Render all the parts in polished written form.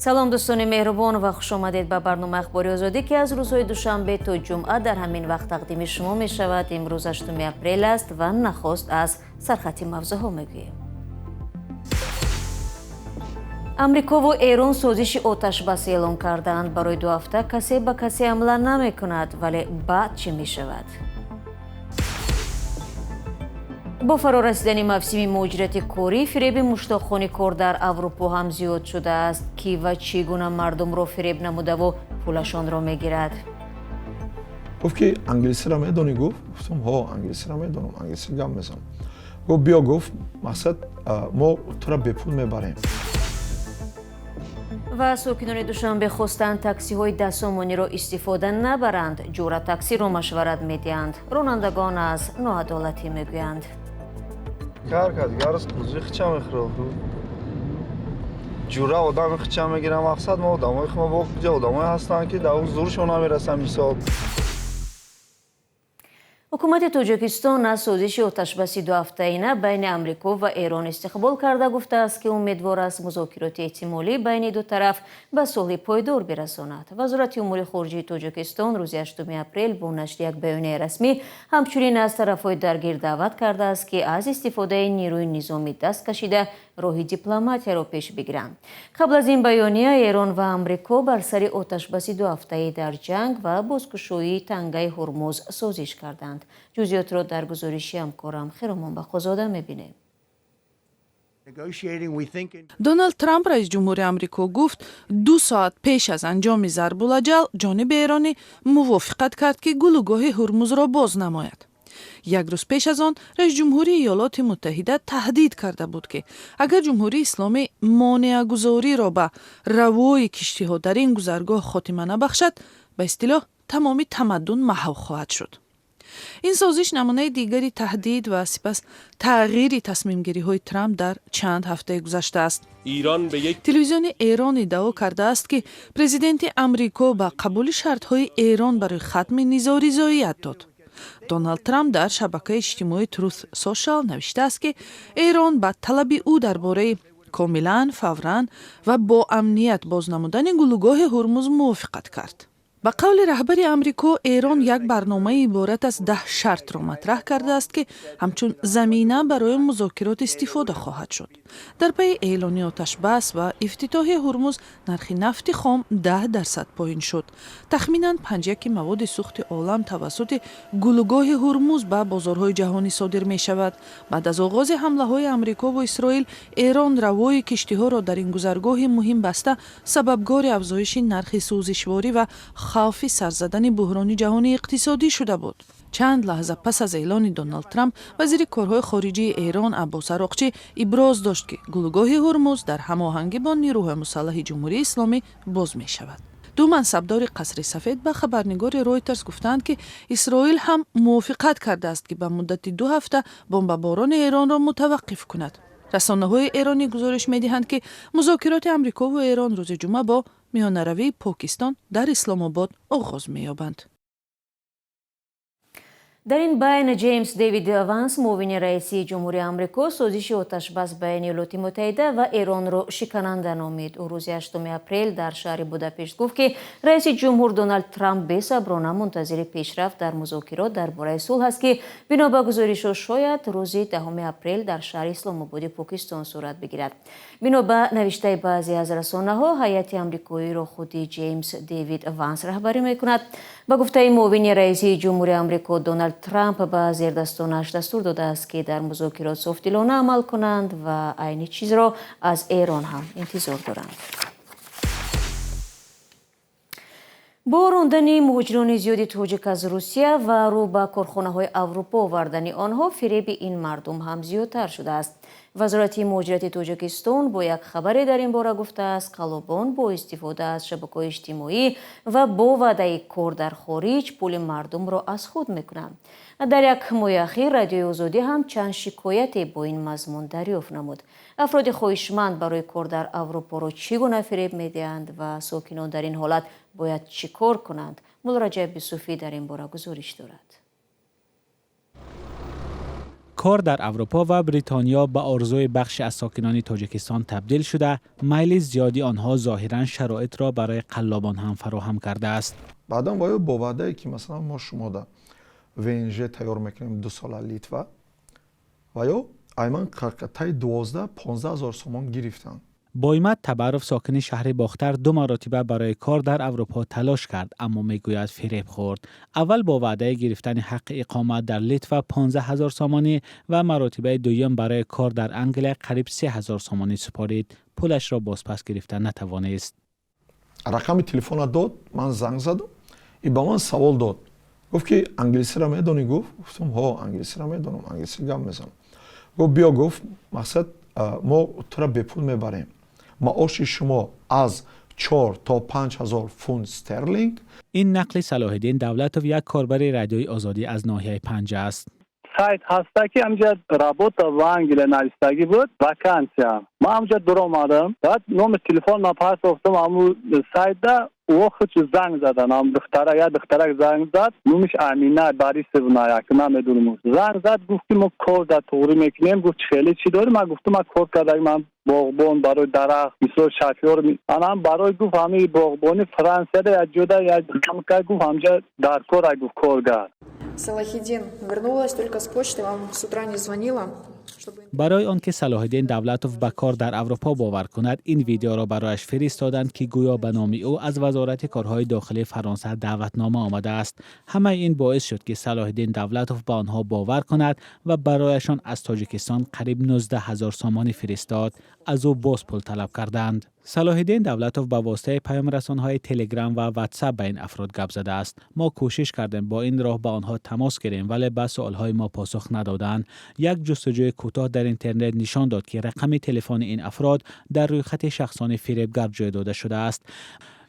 Салом, дӯстони меҳрубон, ва хушомадед ба барномаи Ахбори Озодӣ, ки аз рӯзҳои душанбе то ҷумъа дар ҳамин вақт тақдими шумо мешавад. Имрӯз 8 апрел аст ва нахуст аз сархати мавзӯъҳо мегӯем. Амрико ва Эрон созиши оташбас эълон кардаанд. Барои 2 ҳафта касе ба касе ҳамла намекунад, вале баъд чӣ мешавад? Бо фарорасидани мавсими муҳоҷирати корӣ, фиреби муштоқони кор дар Аврупо ҳам зиёд шудааст. Кӣ ва чӣ гуна мардумро фиреб намудаву пулашонро мегирад? Гуфт, ки англисиро медонӣ? Гуфт, гуфтам, ҳо, англисиро медонам, англиси гап мезанам. Гуфт, биё, гуфт, мақсад, мо туро бепул мебарем. Ва сокинони Душанбе хостанд, таксиҳои 10 сомониро истифода набаранд, Ҷура таксиро машварат медиҳанд. Ронандагон аз ноадолатӣ мегӯянд. Кар кад гарз кузи хича мехӯрад, ҷура одами хича мегирам. Мақсад, мо одамои хума бо ҷа одамое ҳастанд, ки дар зуршон намерасанд, мисол. Ҳукумати Тоҷикистон аз созиши оташбаси дуҳафтаина байни Амрико ва Эрон истиқбол карда, гуфтааст, ки умедвор аст, музокироти эҳтимолӣ байни ду тараф ба сулҳи пойдор бирасонад. Вазорати умури хориҷии Тоҷикистон рӯзи 8 апрел бо нашри як баёнияи расмӣ ҳамчунин аз тарафҳои даргир даъват кардааст, ки аз истифодаи нерӯи низомӣ даст кашида, роҳи дипломатияро пеш бигиранд. Қабл аз ин баёния Эрон ва Амрико бар сари оташбаси дуҳафтаӣ дар ҷанг ва бозкушоии тангаи Ҳурмуз созиш карданд. Ҷузъиётро дар гузориши ҳамкорам Хиромон Бақозода мебинем. Доналд Трамп, раиси ҷумҳури Амрико, гуфт, 2 соат пеш аз анҷоми зарбулаҷал ҷониби эронӣ мувофиқат кард, ки гулӯгоҳи Ҳурмузро боз намояд. Як рӯз пеш аз он раиси ҷумҳури Иёлоти Муттаҳида таҳдид карда буд, ки агар Ҷумҳурии Исломӣ монеагузориро ба равои киштиҳо дар ин гузаргоҳ хотима набахшад, ба истилоҳ, тамоми тамаддун маҳв хоҳад шуд. Ин созиш намунаи дигари таҳдид ва сипас тағйири тасмимгириҳои Трамп дар чанд ҳафтаи гузашта аст. Телевизиони Эрон иддао кардааст, ки президенти Амрико ба қабули шартҳои Эрон барои хатми низоъ ризоият дод. Доналд Трамп дар шабакаи иҷтимоии Truth Social навиштааст, ки Эрон ба талаби ӯ дар бораи комилан, фавран ва бо амният боз намудани гулӯгоҳи Ҳурмуз мувофиқат кард. Ба қавли раҳбари Амрико, Эрон як барномаи иборат аз 10 шартро матраҳ кардааст, ки ҳамчун замина барои музокирот истифода хоҳад шуд. Дар пайи эълони оташбас ва ифтитоҳи Ҳурмуз нархи нафти хом 10% поин шуд. Тахминан панҷяки маводи сӯхти олам тавассути гулӯгоҳи Ҳурмуз ба бозорҳои ҷаҳонӣ содир мешавад. Баъд аз оғози ҳамлаҳои Амрикову Исроил, Эрон равои киштиҳоро дар ин гузаргоҳи муҳим баста, сабабгори афзоиши нархи сӯзишворӣ ва хавфи сар задани буҳрони ҷаҳонии иқтисодӣ шуда буд. Чанд лаҳза пас аз эълони Доналд Трамп вазири корҳои хориҷии Эрон Аббос Ароқчӣ иброз дошт, ки гулӯгоҳи Ҳурмуз дар ҳамоҳангӣ бо нирӯҳои мусаллаҳи Ҷумҳурии Исломӣ боз мешавад. Ду мансабдори Қасри Сафед ба хабарнигори Ройтерс гуфтанд, ки Исроил ҳам мувофиқат кардааст, ки ба муддати 2 ҳафта бомбаборони Эронро мутаваққиф кунад. Расонаҳои эронӣ гузориш медиҳанд, ки музокироти Амрикову Эрон рӯзи ҷумъа бо миёнаравии Покистон дар Исломобод оғоз меёбанд. Дар ин байн Ҷеймс Дэвид Ванс, муовини раиси ҷумҳури Амрико, созиши оташбас байни Иёлоти Муттаҳида ва Эронро шикананда номид. Ӯ рӯзи 8 апрел дар шаҳри Будапешт гуфт, ки раиси ҷумҳур Доналд Трамп бесаброна мунтазири пешрафт дар музокирот дар бораи сулҳ аст, ки бино ба гузоришҳо шояд рӯзи 10 апрел дар шаҳри Исломободи Покистон сурат бигирад. Бино ба навиштаи баъзе аз расонаҳо, ҳайати амрикоиро худи Ҷеймс Дэвид Ванс раҳбарӣ мекунад. Ба гуфтаи муовини раиси ҷумҳури Амрико, Доналд Трамп ба зердастонаш дастур додааст, ки дар музокирот софдилона амал кунанд ва айни чизро аз Эрон ҳам интизор доранд. Бо рондани муҳоҷирони зиёди тоҷик аз Русия ва рӯ ба корхонаҳои Аврупо овардани онҳо, фиреби ин мардум ҳам зиёдтар шудааст. Вазорати муҳоҷирати Тоҷикистон бо як хабаре дар ин бора гуфтааст, қаллобон бо истифода аз шабакаҳои иҷтимоӣ ва бо ваъдаи кор дар хориҷ пули мардумро аз худ мекунанд. Дар як моҳи ахир Радиои Озодӣ ҳам чанд шикояте бо ин мазмун дарёфт намуд. Афроди хоҳишманд барои кор дар Аврупоро чӣ гуна фиреб медиҳанд ва сокинон дар ин ҳолат бояд чӣ кор кунанд? Мулло Раҷаб Юсуфӣ дар ин бора гузориш дорад. Кор дар Аврупо ва Бритониё ба орзуи бахше аз сокинони Тоҷикистон табдил шуда, майли зиёди онҳо зоҳиран шароитро барои қаллобон ҳам фароҳам кардааст. Баъдан бояд бо ваъдае, ки масалан мо шумода ВНЖ тайёр мекунем, 2 сола Литва, ва ё айман таи 12-15 ҳазор сомон гирифтанд. Боймат Табаров, сокини шаҳри Бохтар, ду маротиба барои кор дар Аврупо талош кард, аммо мегӯяд, фиреб хӯрд. Аввал бо ваъдаи гирифтани ҳаққи иқомат дар Литва 15 ҳазор сомонӣ ва маротибаи дуюм барои кор дар Англия қариб 3 ҳазор сомонӣ супорид. Пулашро бозпас гирифта натавонист. Рақами телефона дод, ман занг задам и ба ман савол дод. Гуфт, ки англисиро медонӣ? Гуфт. Гуфтам: ҳо, англисиро медонам, англиси гап мезанам. Гуфт: биё, гуфт, мақсад, мо тура бепул мебарем, маоши шумо аз 4 то 5 ҳазор фунт стерлинг. Ин нақли Салоҳиддин Давлатов, як корбари Радиои Озодӣ аз ноҳияи Панҷ аст. Сайт ҳаста, ки ҳамҷа «работа в Англия» навистагӣ буд, вакансия. Ман ҳамҷа дуромадам, баъд номи телефон ма партофтам ҳаму сайтда. О, хуч занг задан, ҳам духтара, як духтарак занг зад, номиш Амина Борисовна, як намедонам. Занг зад, гуфт, ки мо кор дар туғрӣ мекунем. Гуфт, хеле чӣ дорӣ? Ман гуфтам, ман кор карда, ман боғбон, барои дарахт, мисол, шофёр анам барои. Гуфт, ҳамаи боғбони Франсияда як ҷода як гуфт, ҳамҷа дар кора, гуфт, коргар. Салахиддин, вернулась только с почты, вам с утра не звонила. Барои он ки Салоҳиддин Давлатов ба кор дар Аврупо бовар кунад, ин видеоро барояш фиристоданд, ки гӯё ба номи ӯ аз Вазорати корҳои дохилии Фаронса даъватнома омадааст. Ҳамаи ин боис шуд, ки Салоҳиддин Давлатов ба онҳо бовар кунад ва барояшон аз Тоҷикистон қариб 19 ҳазор сомонӣ фиристод. Аз ӯ боз пул талаб карданд. Салоҳиддин Давлатов ба воситаи паёмрасонҳои Телеграм ва Ватсап ба ин афрод гап задааст. Мо кӯшиш кардем бо ин роҳ ба онҳо тамос гирем, вале ба суолҳои мо посух надоданд. Як ҷустуҷӯи кӯтоҳ дар интернет нишон дод, ки рақами телефони ин афрод дар рӯйхати шахсони фиребгар ҷой дода шудааст.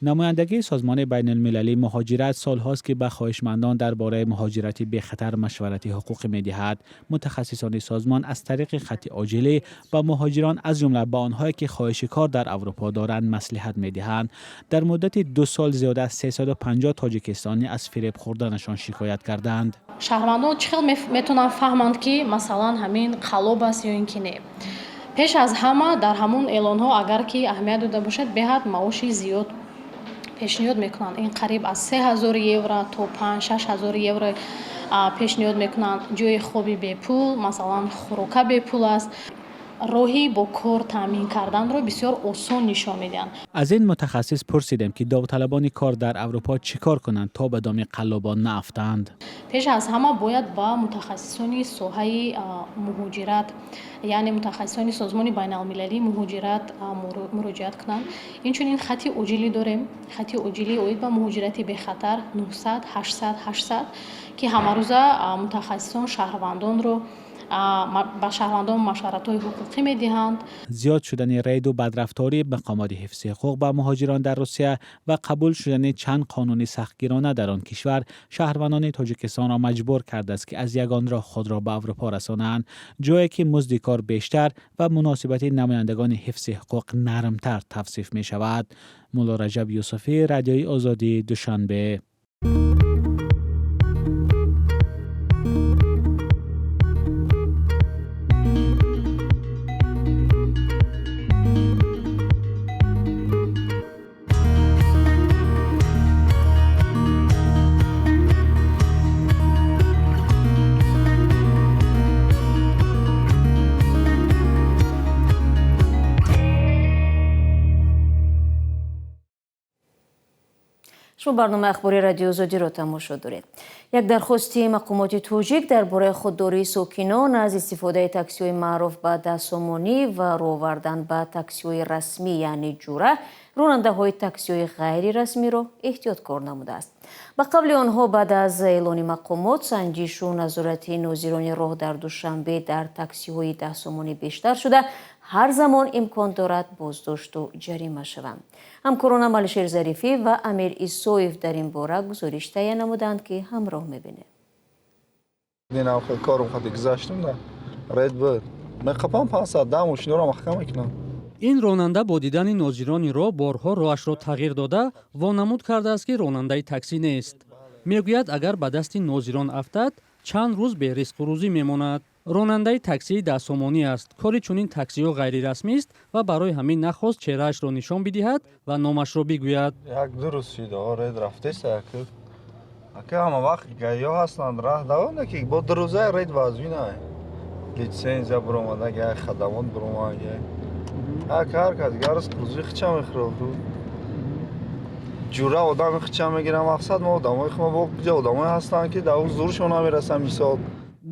Намояндагии Созмони байналмилалии муҳоҷират солҳост, ки ба хоҳишмандон дар бораи муҳоҷирати бехатар машварати ҳуқуқӣ медиҳад. Мутахассисони созмон аз тариқи хатти оҷилӣ ба муҳоҷирон, аз ҷумла ба онҳое, ки хоҳиши кор дар Аврупо доранд, маслиҳат медиҳанд. Дар муддати 2 сол зиёда аз 350 тоҷикистонӣ аз фиреб хӯрданашон шикоят карданд. Шаҳрвандон чӣ хел метавонанд фаҳманд, ки масалан ҳамин қаллоб аст ё ин ки не? Пеш аз ҳама, дар ҳамон эълонҳо, агар ки аҳамият дода бошад, беҳад маоши зиёд пешниҳод мекунанд. Ин қариб аз 3000 евро то 5-6 ҳазор евро пешниҳод мекунанд. Ҷои хоби бепул, масалан, хӯрока бепул аст. Роҳи бо кор таъмин карданро бисёр осон нишон медиҳанд. Аз ин мутахассис пурсидем, ки довталабони кор дар Аврупо чӣ кор кунанд, то ба доми қаллобон наафтанд. Пеш аз ҳама бояд ба мутахассисони соҳаи муҳоҷират, яъне мутахассисони Созмони байналмилалии муҳоҷират муроҷиат кунанд. Инчунин хати оҷилӣ дорем, хати оҷилӣ оид ба муҳоҷирати бехатар 900 800 800, ки ҳамарӯза мутахассисон шаҳрвандонро ба шаҳрвандон машваратҳои ҳуқуқӣ медиҳанд. Зиёд шудани рейду бадрафтории мақомоти ҳифзи ҳуқуқ ба муҳоҷирон дар Русия ва қабул шудани чанд қонуни сахтгирона дар он кишвар шаҳрвандони Тоҷикистонро маҷбур кардааст, ки аз ягон роҳ худро ба Аврупо расонанд, ҷое ки музди кор бештар ва муносибати намояндагони ҳифзи ҳуқуқ нармтар тавсиф мешавад. Муллораҷаб Юсуфӣ, Радиои Озодӣ, Душанбе. Шумо барномаи ахбори Радиои Озодиро тамошо доред. Як дархости мақомоти тоҷик дар бораи худдории сокинон аз истифодаи таксиҳои маъруф ба 10 сомонӣ ва рӯ овардан ба таксиҳои расмӣ, яъне ҷура, ронандаҳои таксиҳои ғайрирасмиро эҳтиёткор намудааст. Ба қавли онҳо, баъд аз эълони мақомот, санҷишу назорати нозирони роҳ дар Душанбе дар таксиҳои 10 сомонӣ бештар шуда, ҳар замон имкон дорад боздошту ҷарима шаванд. Ҳамкоронам Алишер Зарифӣ ва Амир Исоев дар ин бора гузориш таҳия намуданд, ки ҳамроҳ мебинем. Корум хати гузаштум да рейд буд, меқапам, 510 мошиноро маҳкам мекунам. Ин ронанда бо дидани нозирони роҳ борҳо роҳашро тағйир дода, вонамуд кардааст, ки ронандаи таксӣ нест. Мегӯяд, агар ба дасти нозирон афтад, чанд рӯз беризқу рӯзӣ мемонад. Ронандаи таксии даҳсомонӣ аст. Кори чунин таксиҳо ғайрирасмист ва барои ҳамин нахост чеҳраашро нишон бидиҳад ва номашро бигӯяд. Як ду рӯз шид, рейд рафтест, ака ҳама вақт гаиҳо ҳастанд, раҳ давона ки бо ду рӯза рейд вазмина. Литсензия буромада, гай хадамот буромада, гай. Ака ҳар кас гарз рӯзи хича мехӯрад. Ҷура одами хича мегирам, мақсад мо одамои мо бо ҷа одамое ҳастанд ки дар зуршон намерасанд мисол.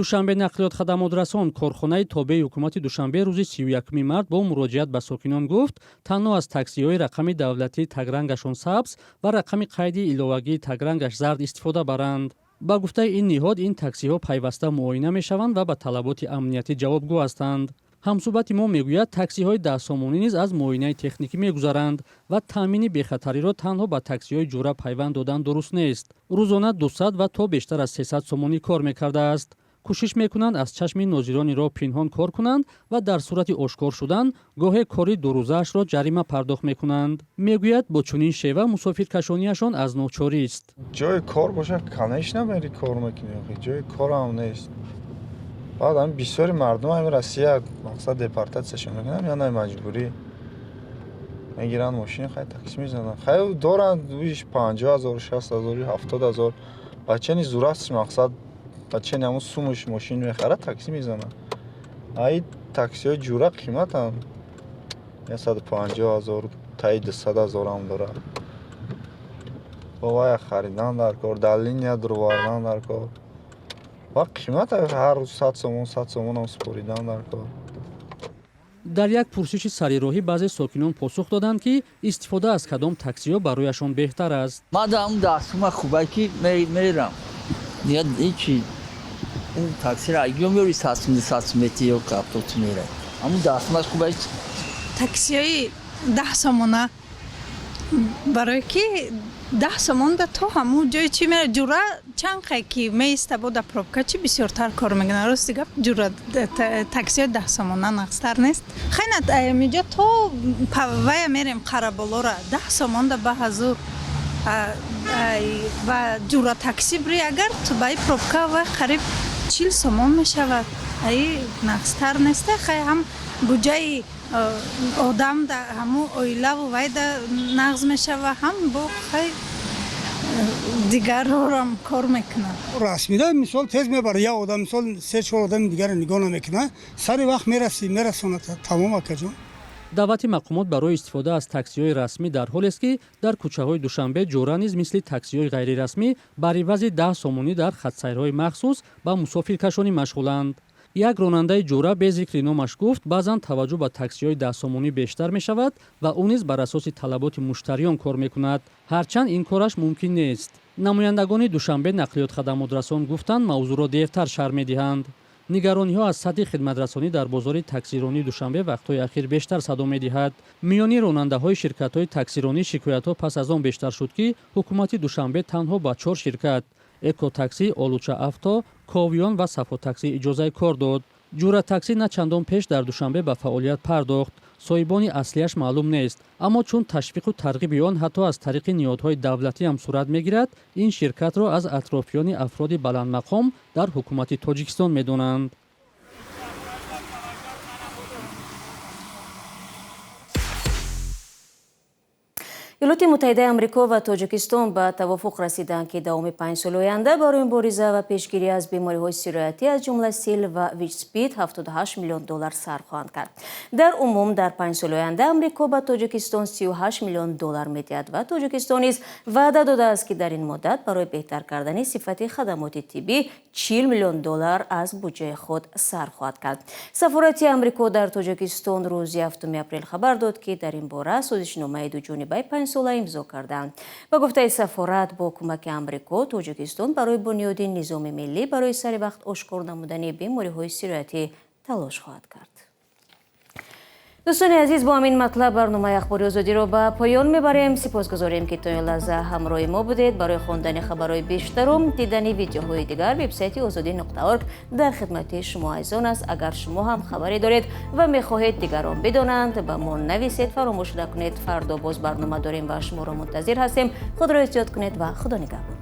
Душанбе нақлиёт хадамотрасон корхонаи тобеи ҳукумати Душанбе рӯзи 31 март бо муроҷиат ба сокинон гуфт, танҳо аз таксиҳои рақами давлатии тагрангашон сабз ва рақами қайди иловагии тагрангаш зард истифода баранд. Ба гуфтаи ин ниҳод, ин таксиҳо пайваста муоина мешаванд ва ба талаботи амниятӣ ҷавобгӯ ҳастанд. Ҳамсӯҳбати мо мегӯяд, таксиҳои даҳсомонӣ низ аз муоинаи техникӣ мегузаранд ва таъмини бехатариро танҳо ба таксиҳои ҷура пайванд додан дуруст нест. Рӯзона 200 ва то бештар аз 300 сомонӣ кор мекардааст. Кӯшиш мекунанд аз чашми нозирони роҳ пинҳон кор кунанд ва дар сурати ошкор шудан гоҳе кори дурӯзаашро ҷарима пардохт мекунанд. Мегӯяд, бо чунин шева мусофиркашониашон аз ночорист. Ҷои кор бошад, конечно мери кор мекунӣ, ҷои корам нест. Баъд ҳамин бисёри мардум ҳамин Россия мақсад депортатсияшон мекунанд, я на маҷбурӣ мегиранд мошини, хай такси мезананд. Хай доранд 50 000, 60 000, 70 000. Бачани зурастш мақсад бачани ҳамун сумуш мошин мехарад, такси мезанад. Ай таксиҳои ҷура қиматанд. 150 000, таи 200 000 ҳам дорад. Бо вая харидан дар кор, дар линия дуровардан дар кор. Ва қимат ҳар рӯз 100 сомон, 100 сомонам супоридан дар кор. Дар як пурсиши сарироҳӣ баъзе сокинон посух доданд, ки истифода аз кадом таксиҳо барояшон беҳтар аст. Ман дар ҳамун даҳсума хубай ки мерам. Дигар ҳечи таксиро ё меёри 100 100 метр ё 70 мера. Ҳамун даҳсумаш хубай. Таксиҳои 10 сомона барои ки 10 сомонда то ҳамун ҷои чи мера ҷура чанд қай ки меиста бо да пробка чи бисёртар кор мекунад. Рости гап, ҷура таксиҳои 10 сомона нағзтар нест. Хайна инҷо то вая мерем Қараболора 10 сомонда ба ҳазур ва ҷура такси бири агар ту баи пробка вай қариб 40 сомон мешавад. Аи нағзтар нест. Хай ҳам буҷаи одам да ҳамун оилаву вай да нағз мешава, ҳам бо хай дигаррорам кор мекунад. Расмида мисол тез мебарад, як одам мисол се-чор одами дигарро нигоҳ намекунад, сари вақт мерасӣ, мерасонад, тамом акаҷон. Даъвати мақомот барои истифода аз таксиҳои расмӣ дар ҳолест, ки дар кӯчаҳои Душанбе ҷура низ мисли таксиҳои ғайрирасмӣ бар ивази 10 сомонӣ дар хатсайрҳои махсус ба мусофиркашонӣ машғуланд. Як ронандаи ҷура бе зикри номаш гуфт, баъзан таваҷҷӯҳ ба таксиҳои даҳсомонӣ бештар мешавад ва ӯ низ бар асоси талаботи муштариён кор мекунад, ҳарчанд ин кораш мумкин нест. Намояндагони Душанбе нақлиёт хадамотрасон гуфтанд, мавзӯъро дертар шарҳ медиҳанд. Нигарониҳо аз сатҳи хидматрасонӣ дар бозори таксиронии Душанбе вақтҳои ахир бештар садо медиҳад. Миёни ронандаҳои ширкатҳои таксиронӣ шикоятҳо пас аз он бештар шуд, ки ҳукумати Душанбе танҳо ба 4 ширкат Экотаксӣ, Олуча Авто, Ковиён ва Сафотаксӣ иҷозаи кор дод. Ҷура таксӣ на чандон пеш дар Душанбе ба фаъолият пардохт. Соҳибони аслияш маълум нест, аммо чун ташвиқу тарғиби он ҳатто аз тариқи ниҳодҳои давлатӣ ҳам сурат мегирад, ин ширкатро аз атрофиёни афроди баландмақом дар ҳукумати Тоҷикистон медонанд. Иёлоти Муттаҳидаи Амрико ва Тоҷикистон ба тавофуқ расиданд, ки давоми 5 соли оянда барои мубориза ва пешгирӣ аз бемориҳои сироятӣ аз ҷумла сил ва ВИЧ-СПИД 78 миллион доллар сарф хоҳанд кард. Дар умум дар 5 соли оянда Амрико ба Тоҷикистон 38 миллион доллар медиҳад ва Тоҷикистон низ ваъда додааст, ки дар ин муддат барои беҳтар кардани сифати хадамоти тиббӣ 40 миллион доллар аз буҷаи худ сарф хоҳад кард. Сафорати Амрико дар Тоҷикистон рӯзи 7 апрел хабар дод, ки дар ин бора созишномаи дуҷонибаи 5 сола имзо карданд. Ба гуфтаи сафорат, бо кӯмаки Амрико Тоҷикистон барои бунёди низоми миллӣ барои сари вақт ошкор намудани бемориҳои сироятӣ талош хоҳад кард. Дӯстони азиз, бо ҳамин матлаб барномаи Ахбори Озодиро ба поён мебарем. Сипосгузорем, ки то ин лаҳза ҳамроҳи мо будед. Барои хондани хабарҳои бештару дидани видеоҳои дигар вебсайти озодӣ.org дар хидмати шумо азизон аст. Агар шумо ҳам хабаре доред ва мехоҳед дигарон бидонанд, ба мо нависед. Фаромӯш накунед, фардо боз барнома дорем ва шуморо мунтазир ҳастем. Худро эҳтиёт кунед ва Худо нигаҳбон.